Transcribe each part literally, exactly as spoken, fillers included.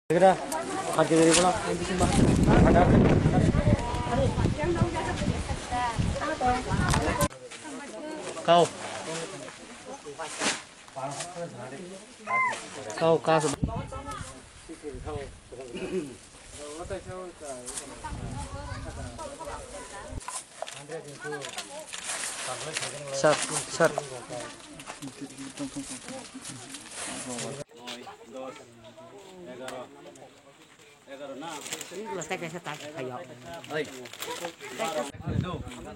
Kau. Kau, kau. Sir, sir.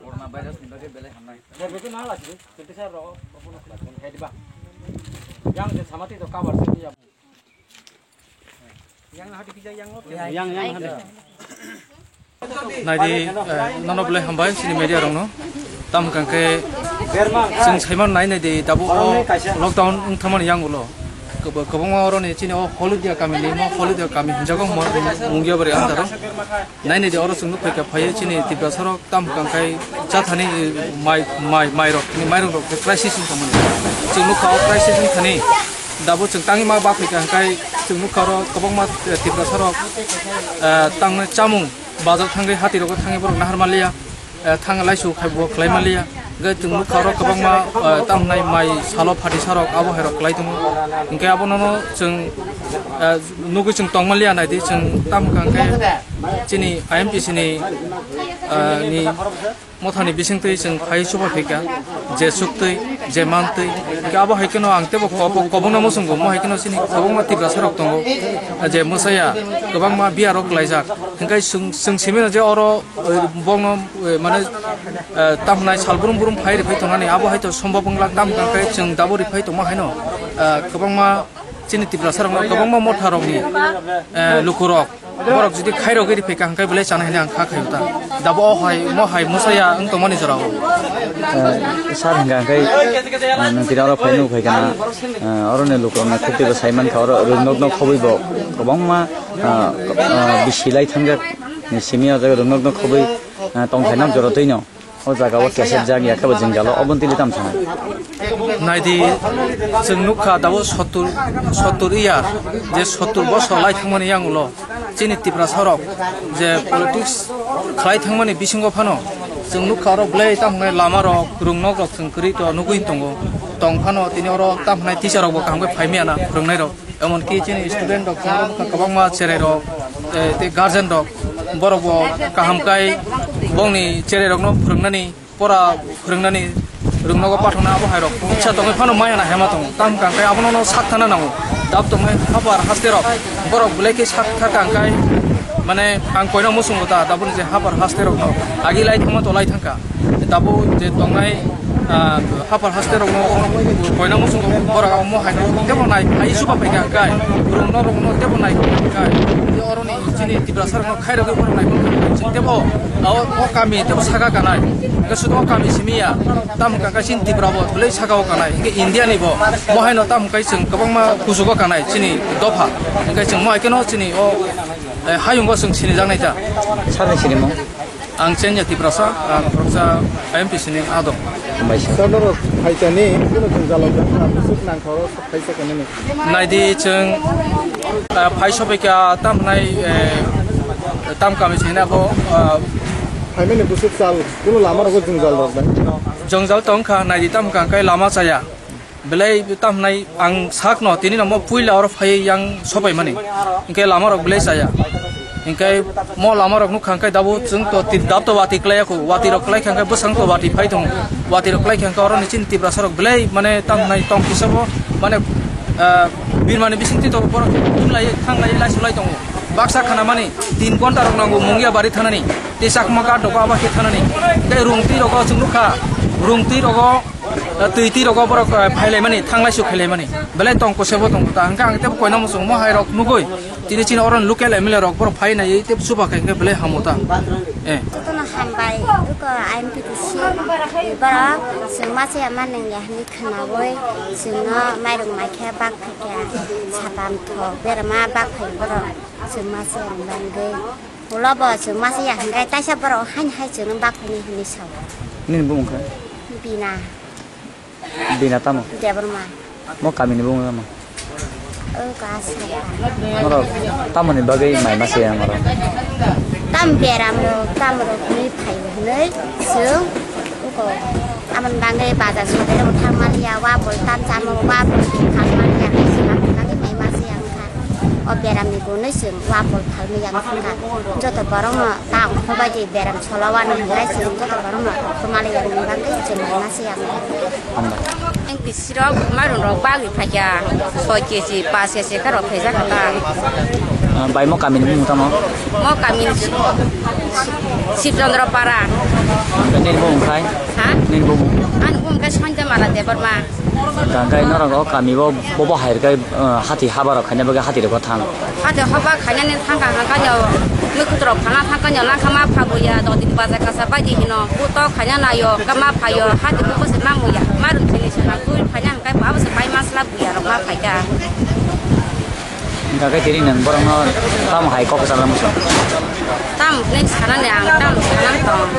Corona virus ni bagwi belai hamnai. Yang je samati to cover se ya. Yang, yang hade. Naidi, eh, nono belai hambai chini media rokno. Tam hwnkha khe chwng saiman nai naidi, tabuk o lockdown wng thangmani yang ulo. Kwb-, kwbangma oroni chini o Holudia kamini, mo Holudia kami hinjago mo Mungiabari andaro. Nai naidi oro chwng nukphai kha phaiwi chini Tiprasa rok tam hwnkha khe chathani mai, mai, mairok, mairok rok khe crisis wng tongmani. Chwng nukha o crisis wng thani. Dabo chwng tangwi ma bak phaikha hwnkhe chwng nukha oro kwbangma, eh, Tiprasa rok, eh, tangmani chamung bazar thangwi hati rogo thangwi borok nahar manliya, eh, thang laisu khai bo khlai manliya. Hwnkhe chwng nukha oro kwbangma, eh, tamo hwnai mai salo phatisarok abo hairok khlai tongo. Hwnkhe abono chwng, eh, nugwi chwng tong manliya naidi chwng tamo hwnkha hwnkhe chini I M P C ni, eh, ni mothani bisingtwi chwng phai chuba phaikha, je suktwi, je mantwi. Hwnkhe abo hai kheno ang teibo kobo-, kobongno muchungo, mo hai kheno chini kwbangma Tiprasa rok tongo, je mwsaya, kwbangma biya rok klaijak. Hwnkhe chwng, chwng simino je oro, eh, bongno, eh, mane, eh, tamhnai sal brum brum phai rwphai tongnani, abo hai to sombab wngla, tam hwnkhe chwng dabo rwphai tongma haino, eh, kwbangma chini Tiprasa rokno kwbangma motha rokni, eh, lukurok, borok jodi khairogwi riphaikha hwnkhe belai chana hinwi ang kha khaio ta. Dabo o hai, mo hai mwsaya wng tongmani jorao. Eh, sir hwnkha hwnkhe, eh, nwng tini oro phai nukphai kana, eh, oroni lukurokno khukti bo sai mankha, oro rwngnokno khobwi bo kwbangma, eh, eh, bisi lai thangjak ni simi o jaga rwngnokno khobwi, eh, tongthai nok jora twino. O jaga o kesep jak ya khe bo jwngjalo, obo tili tam sana. Naidi, chwng nukha dabo sottur, sottur year, je sottur bosor lai thangmani yang ulo chini Tiprasa rok je politics khlai thangmani bisingo phano chwng nukha oro belai tamo hwnai lama rok, rwngnok rok chwng kwrwi to nugwi tongo. Tong phano tini oro tamo hwnai teacher rok bo kaham khe phai maya na, rwngnai rok. Emonki chini student rok, kwbangma cherai rok, eh, tei guardian rok, borok bo kaham kai bongni cherai rokno phwrwngnani, pora phwrwngnani, rwngnogo pathakna abo hai rok. Bwsa tongwi phano maya na hema tongo. Tam hwnkha khe abono no sak thana nango. Dab tongwi hapar haste rok, borok belai khe sak thaka hwnkhe, mane ang koina muchungo ta, daboni je hapar haste rokno agi lai thangma to lai thangkha. Tabuk je tongnai, ah, hapar haste rokno koina muchungo borok amo hai tebo nai phai suba phaikha kai, rokno rokno tebo nai kai, oroni chini Tiprasa rokno khairogwi borok nai tebo o, o kami tebo saka kanai, hwnkhe sudo o kami simi ya, tam hwnkha khe chini Tripura bo belai saka o kanai, hwnkhe India ni bo, mo haino tam hwnkhe chwng kwbangma kuchugo kanai chini dopha, hwnkhe chwng mo hai kheno chini o, eh, hayungo chwng sinijaknai ta. Sani sinimo? Ang Chenya Tiprasa, ang khoroksa I M P C ni adong. Hambai sir. Sir, norok phaisani, kuno jwngjalo jang kha, bwswk nangkhoro sok phaisa khe nini? Naidi chwng, ah, phai sobaikha tam hwnai, eh, tam kami sini abo, ah, phaimani bwswk sal, kuno lama rogo jwngjal rok bai? Jwngjal tong kha, naidi tam hwnkha khe lama chaya. Belai tam hwnai ang sakno tini no mo puila oro phai yang sobaimani. Hwnkhe lama rok belai chaya. Hwnkhe mo lama rok nukha hwnkhe dabo chwng to ti-, dab to wati klai ya kho. Wati rok klai kha hwnkhe bwsang to wati phai tongo. Wati rok klai kha hwnkhe oro ni chini Tiprasa rok belai mane tam hwnai tong kisa bo mane, ah, birmani bising twi to borok thumlai thanglai lai sulai tongo. Baksa khana mani tin ghonta rok nango Mungia bari thanani. Tei Chakma ghat rok abo khe thanani. Tei rung twi rogo chwng nukha. Rung twi rogo Twi twi rogo borok, eh, phailaimani, thanglai su khailaimani. Belai tong kosebo tong ta. Hwnkhe ang tebo koina muchung mo hai rok nugui. Tini chini oro local M L A rok borok phai nai tei chuba khai hwnkhe belai hamo ta. Eh. Jotono hambai, uko I M P T C borok chwng masa ya maneng ya hwnwi khwnaui chwngno mairung mai khe bak phai khe satam thok berma bak phai borok chwng masa ya maneng. Ulo bo chwng masa ya hwnkhe taisa borok haini hai chwngno bak phai ni hwnwi sao. Nini bumung khe? Bina. Bina tamo? Debbarma. Mo kamini bumung tamo? Norok tamoni bagwi mai ma se ang oro? Tam beram rok, tam rok ni phai hwnwi chwng uko amon bagwi bazar sodero thang maliya, wa bol tam chamo, wa bol khe khal maliya, chwng amon bagwi mai ma se ang kha. O beram ni gunwi chwng wa bol phalwi yang kha. Joto borok no ta ongkho bai di beram solo wano hwnwi chwng joto borok no ongkho maliya ni bagwi chwng mai ma se ang kha. Hambai. Ang pisirok marung rok bagwi phaikha soi kg, pas kg khe rok phaijak kha ta. Ah, bai mo kami ni mung tamo? Mo kami ni Sibchandra Para. Nini bo mung khai? Ha? Nini bo mung? Ani bo mung khe Sanjay Mala Debbarma. Tangkai norok o kami bo, bo, bo hai rwkhe, ah, hati haba rok khaina bagwi hati rok thang. Hati haba khainani thangkha hangkha no, mui kuturok phana thangkha no langkha ma phabuya, dodin baja kasa baidi hino, buto khaina nayo, hangkha ma phayo, hati buko se ma muya, ma rung thini se na, tui khaina hangkha babo se bai masla buya rok ma phaikha. Hingkha khe tini nwng borokno tamo hai kok kwchangma muchung? Tam hwnwi sanani ang, tam sanang tong.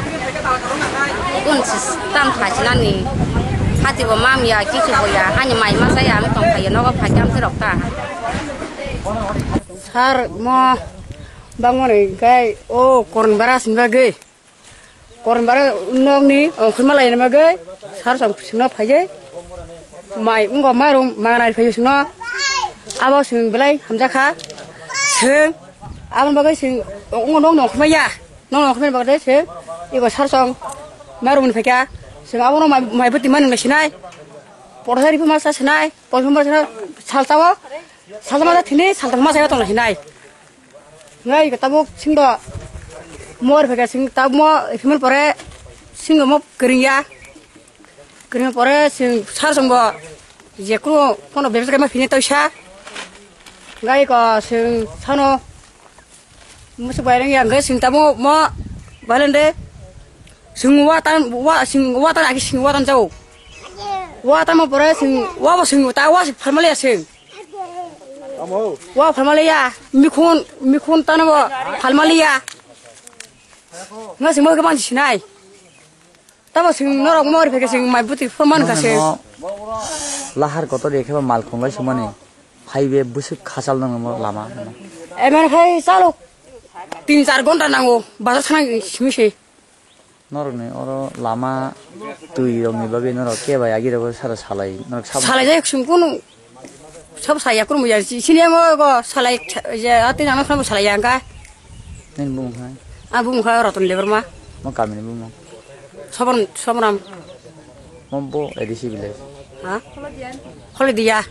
Kun si tam phasinani, hati bo ma muya, kichu bo ya, ani mai ma saya, ang tong phaio, nogo phaikha, amtwi rok ta. Sar mo bangmani gai o koron bara sini bagwi. Koron bara nokni ongkhorma laina bagwi sar song singno phaiwi. Mai wngkha mairum manganai phaiwi singno. Abo sing belai hamjakha. Sing aboni bagwi sing wngkha nokni ongkhorma ya. Nokni ongkhorma bagwi sing ego sar song mairumni phaikha. Sing abono mai, mai bwtwi manwi sinai. Pothai riphaima sa sinai. Pothai riphaima sa sinai. Salsa o. Salsa masa thini, salsa masa ya tongla hinai. Ngai ka tabuk singdo mor pheka sing tabuk mo himul pore singdo mo kering ya. Kering pore sing sar songbo je kunu kono bebsa ma phini toisa. Ngai ko sing sano musuk bai reng ya ngai sing tabuk mo balende sing watan wa sing watan aki sing watan jao. Watan mo pore sing wa bo sing ta wa sing phalmali ya sing. Wa phalmaliya, mikhun, mikhun tano bo phalmaliya. Nga sing mo khe mansi sinai. Tamo sing norok mori pheke sing mai buti phone man kase. Lahar kotor de kheba mal khonglai sumani. Phaibe busuk khachal nang mo lama. Eman khai chalo tin char ghonta nango bazar thang simi se. Norokni oro lama twi rokni bagwi norok keba agi rokbo sara salai norok sabo. Salai jai sung kunu sabo saya kunu ya sini mo go salai je ati nang kham salai ya ga. Nini bumung hai? A bumung hai Ratan Debbarma. Mo kamini bumung? Sobram, Sobram. Mo bo A D C village. Ha? Holidiya.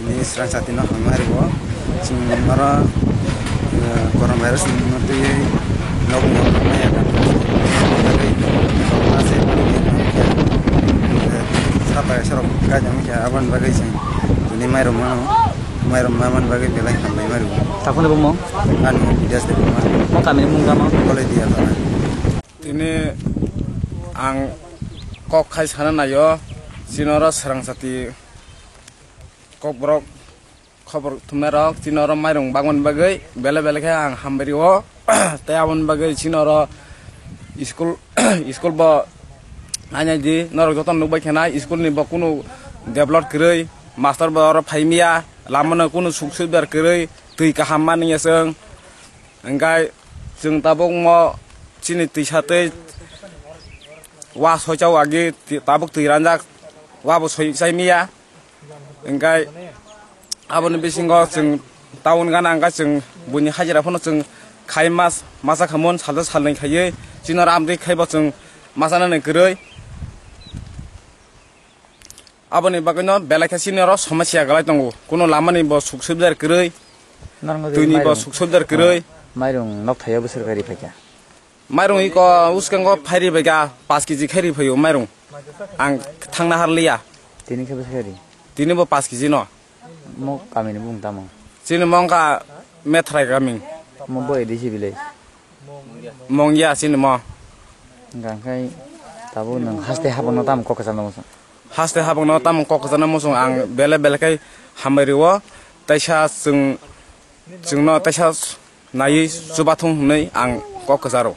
Ini serang sati no hamari bo. Sing mara, eh, coronavirus no tui nok nok maya kan. Tapi kalau masih apa ya serok kaja mungkin aban bagai sing. Ini mai rumah, mai rumah man bagai belai hamai mari bo. Takun bo mo? Anu bidas de rumah. Mo kami mung kama? Boleh dia mana? Tini ang kok khai sana nayo, sinoro serang sati kokborok khobor thumnairok, sinoro mairung bagmani bagwi bele bele khe ang hambai rio. Tei aboni bagwi sinoro school, school bo nainai di, norok joto nukbai khena school ni bo kunu develop kwrwi, master bo oro phaimiya, lama no kunu suk subidar kwrwi, twi kaham mani ya chwng. Hingkai chwng tabuk mo chini twisa twi wa soichao agi ti-, tabuk twi ranjak wa bo soi chai miya. Hingkai aboni bisingo chwng town gana hingkai chwng buini hajira phano chwng khai mas masa khamon salsa salnwi khaiwi chini ram twi khaibo chwng masa nani kwrwi. Aboni bagwino belai khe chini oro somasya galai tongo. Kuno lamani bo suk subidar kwrwi, Norok twini bo mairung, suk subidar kwrwi. Mairung nok thaio bwswk khe ri phaikha? Mairung iko uskango phairi phaikha, paanch kg khe ri phaio mairung. Ang thangna harliya. Tini khe bwswk khe ri? Tini bo paanch kg no. Mo kamini bung tamo? Chini mo wngkha Methrai kaming. Mo bo A D C village. Mongya chini mo. Hingkha khe tabuk nwng haste habangno tamo kok kwchangno muchung? Haste habangno tamo kok kwchangno muchung ang bele bele khe hambai rio, teisa chwng, chwngno teisa naiwi chubathung hwnwi ang kok kwcharo.